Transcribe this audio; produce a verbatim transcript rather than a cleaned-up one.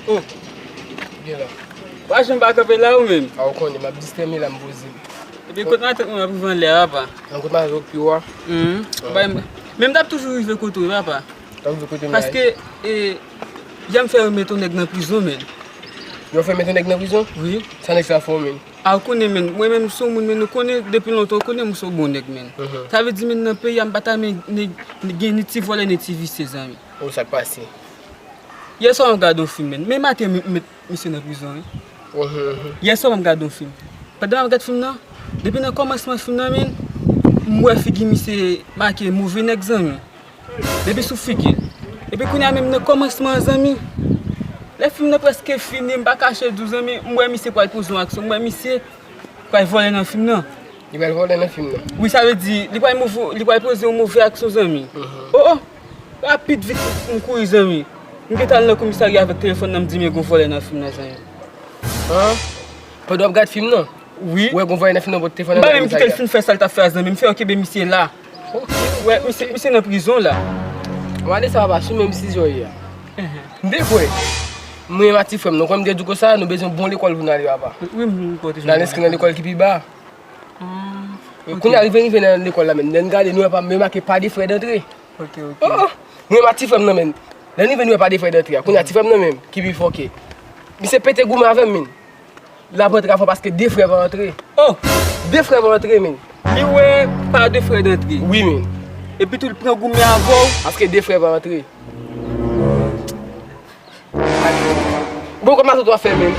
Oh. Gen la. Wa janm pa kanpe la ou menm? A, ou konnen, m ap distèm la, m poze. Epi kot matant mwen ap rive anlè a, papa? Nan kot matant Okpi a. Mhm. Papa, m- men m t ap toujou rive kote w, papa. T ap rive kote m la. Paske, e, yè m fè yo met yon nèg nan prizon, men. Yo fè met yon nèg nan prizon? Wi. Sa nèg sa fè w, men? A, ou konnen, men, mwen menm m se yon moun, men, ou konnen, depi lontan, ou konnen m se yon bon nèg, men. Mhm. Sa vle di, men, nan peyi a, m pa ta men, ne- ne- gen ni ti vòlè, ni ti visye, zanmi. Oh, sa k pase? Yè swa, m gade yon fim, men. Men maten, m- m- misye nan prizon, wi. Mhm, mhm. Yè swa, m gade yon fim. Pandan m ap gade fim nan, depi nan kòmansman fim nan, men, m wè figi misye make move nèg, zanmi. Depi sou figi l. Epi kounye a menm nan kòmansman an, zanmi, lè fim nan prèske fini, m pa kache di w, zanmi, m wè misye pral poze yon aksyon, m wè misye pral vòlè nan fim nan. Li pral vòlè nan fim nan? Wi, sa vle di, li pral move, li pral poze yon move aksyon, zanmi. Mhm. Oh, oh! Rapid vit m kouri, zanmi. M gentan al nan komisarya avèk telefòn nan, m di men gon vòlè nan fim nan, zanmi. An? Pandan w ap gad fim nan? Wi. Ou wè gon vòlè nan fim nan, w pote telefòn nan? M pa menm kite l fin fè sa l t ap fè a, zanmi. M fè yo kenbe misye la. Ok. Wè, misye, misye nan prizon la. Mwen ale sa papa, sou menm sizon ye a. Mhm. M te kwè. Mwen menm ak ti frè m, nou kwè m te di w konsa, nou bezwen bon lekòl pou n ale, papa. Wi, m pote. N al enskri nan lekòl ki pi ba. Ah, ok. Kounye a rive, rive nan lekòl la, men. Lè n gade, nou wè pa, men make pa de frè dantre. Ok, ok. Oh, oh. Mwen menm ak ti frè m nan, men. Lè n rive, nou wè pa de frè dantre a. Kounye a ti frè m nan menm, ki pi fòke. Misye pete goumen avè m, men. L ap rantre avè w paske de frè pa rantre. Oh! De frè pa rantre, men. Li wè pa de frè rantre. Wi, men. Epi tou, l pran goumen avè w. Paske de frè pa rantre. Bon, kòman sa w ap fè, men?